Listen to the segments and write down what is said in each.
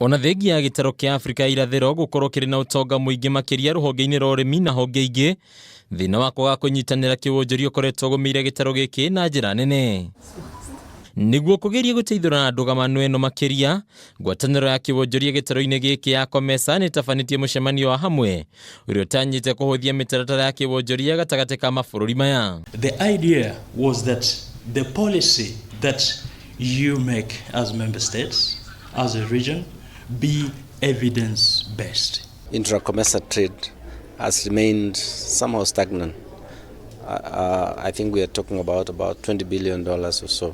Ona thengia ya gĩtarũ kĩa Afrika ya irathĩro gũkorwo kĩrĩ na ũtonga mũingĩ makĩria rũhonge-inĩ rwa ũrĩmi na honge ingĩ, thĩna wa kwaga kũnyitanĩra kĩwonjoria ũkoretwo ũgũmĩire gĩtarũ gĩkĩ na njĩra nene. Nĩguo kũgeria gũteithũrana ndũgamano ĩno makĩria, ngwatanĩro ya kĩwonjoria gĩtarũ-inĩ gĩkĩ ya COMESA nĩtabanĩtie mũcemanio wa hamwe ũrĩa ũtanyĩte kũhũthia mĩtaratara ya kĩwonjoria gatagatĩ ka mabũrũri maya. The idea was that the policy that you make as member states, as a region, be evidence-based. Intra-COMESA trade has remained somehow stagnant. I think we are talking about $20 billion or so,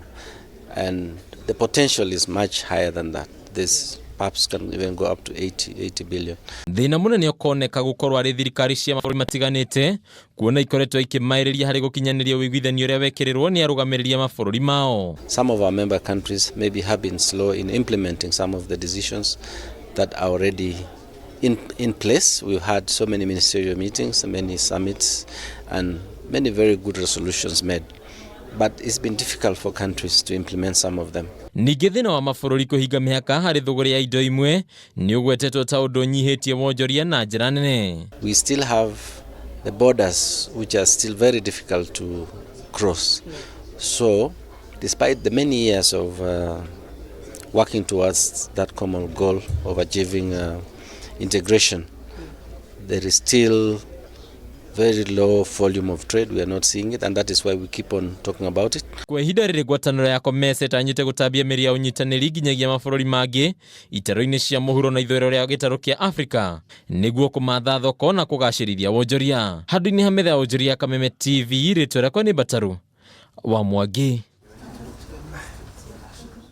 and the potential is much higher than that. This perhaps can even go up to 80 billion. Thĩna mũnene ũkoneka gũkorwo arĩ thirikari cia mabũrũri matiganĩte kuona ikoretwo ikĩmaĩrĩria harĩ gũkinyanĩria ũiguithanio ũrĩa wekĩrĩrwo nĩ arũgamĩrĩri a mabũrũri mao. Some of our member countries maybe have been slow in implementing some of the decisions that are already in place. We've had so many ministerial meetings, many summits, and many very good resolutions made. But it's been difficult for countries to implement some of them. Ningĩ thĩna wa mabũrũri kũhinga mĩhaka harĩ thũgũrĩ ya indo imwe nĩ ũgwetetwo ta ũndũ ũnyihĩtie wonjoria na njĩra nene. We still have the borders which are still very difficult to cross. So, despite the many years of working towards that common goal of achieving integration, there is still very low volume of trade. We are not seeing it, and that is why we keep on talking about it. Kwa ihinda rĩrĩ, ngwatanĩro ya COMESA ĩtanyĩte gũtambia mĩri ya ũnyitanĩri nginyagia mabũrũri mangĩ itaro-inĩ cia mũhuro na ithũĩro rĩa gĩtarũ kĩa Afrika nĩguo kũmatha thoko na kũgacĩrithia wonjoria. Handũ-inĩ ha metha ya wonjoria ya Kameme TV, rĩtwa rĩakwa nĩ Mbataru wa Mwangi.